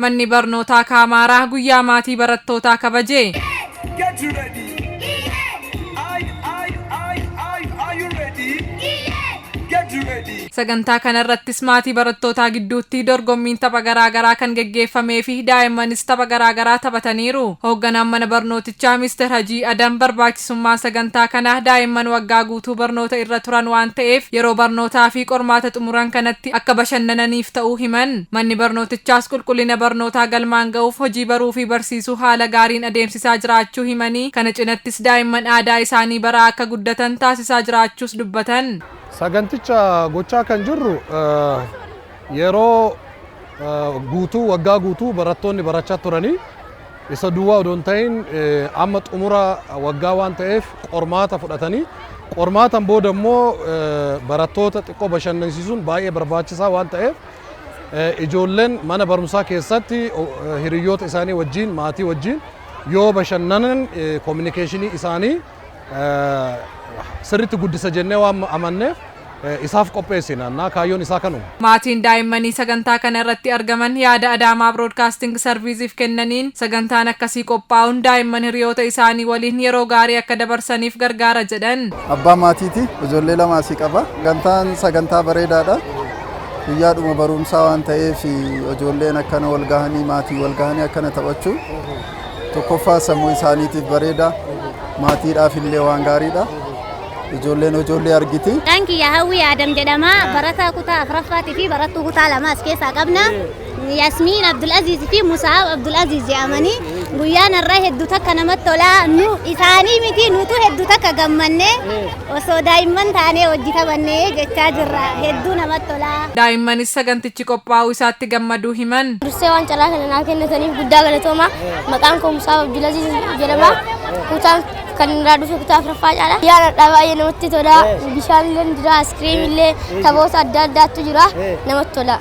Manni barnootaa Kaamaaraa guyyaa maatii barattootaa kabaje. Get ready. I, are you ready? Get ready. Sagantaa kanarrattis maatii barattootaa gidduutti dorgommiin tapha garaagaraa kan geggeeffamee fi daa'immanis tapha garaagaraa taphataniiru. Hoogganaan mana barnootichaa Mr. Hajii Adam barbaachisummaa sagantaa kanaa daa'imman waggaa guutuu barnoota irra turan waan ta'eef, yeroo barnootaa fi qormaata xumuran kanatti akka bashannananiif ta'uu himan. Manni barnootichaas qulqullina barnootaa galmaan ga'uuf hojii baruu fi barsiisuu haala gaariin adeemsisaa jiraachuu himanii, kana cinattis daa'imman aadaa isaanii baraa akka guddatan taasisaa jiraachuus dubbatan. Saganticha gochaa kan jirru yeroo guutuu, waggaa guutuu barattoonni barachaa turanii isa duwwaa odoo hin ta'in, amma xumura waggaa waan ta'eef qormaata fudhatanii, qormaatan booda immoo barattoota xiqqoo bashannansiisuun baay'ee barbaachisaa waan ta'eef, ijoolleen mana barumsaa keessatti hiriyoota isaanii wajjin, maatii wajjin yoo bashannanan communication isaanii sirriitti guddisa jennee waan amanneef isaaf qopheessina na kaayyoon isaa kanuma. Maatiin daa'immanii sagantaa kana irratti argaman yaada Adaamaa Broadcasting Serviceiif kennaniin, sagantaan akkasii qophaa'uun daa'imman hiriyoota isaanii waliin yeroo gaarii akka dabarsaniif gargaara jedhan. Abbaa maatiiti, ijoollee lama asii qaba. Sagantaan sagantaa bareedaadha. Guyyaadhuma barumsaa waan ta'eef, ijoolleen akkana wal gahanii, maatii wal gahanii akkana taphachuu tokkoffaa sammuu isaaniitiif bareeda. Maatiidhaaf illee waan gaariidha. Ijoolleen ijoollee argiti. Maqaan kiyya Hawwii Adam jedhama. Barataa kutaa afuraffaatii fi barattuu kutaa lama as keessaa qabna. Yasmiin Abdulaziz fi Musaab Abdulaziz jedhamanii. Guyyaan har'aa hedduu takka namatti tola. Nu isaanii miti, nutu hedduu takka gammanne, osoo daa'imman taanee hojii taphannee jechaa jirra. Hedduu namatti tola. Daa'immanis sagantichi qophaa'uu isaatti gammaduu himan. Dursee waan carraa kana naa kennataniif guddaa galatooma. Maqaan koo Musaab Abdulaziz jedhama. Kutaan kan irraa dhufe kutaa afuraffaa caala. Guyyaan har'aa baay'ee namatti tola. Bishaan illee jira, ice cream illee, taphoota adda addaatu jira. Namatti tola.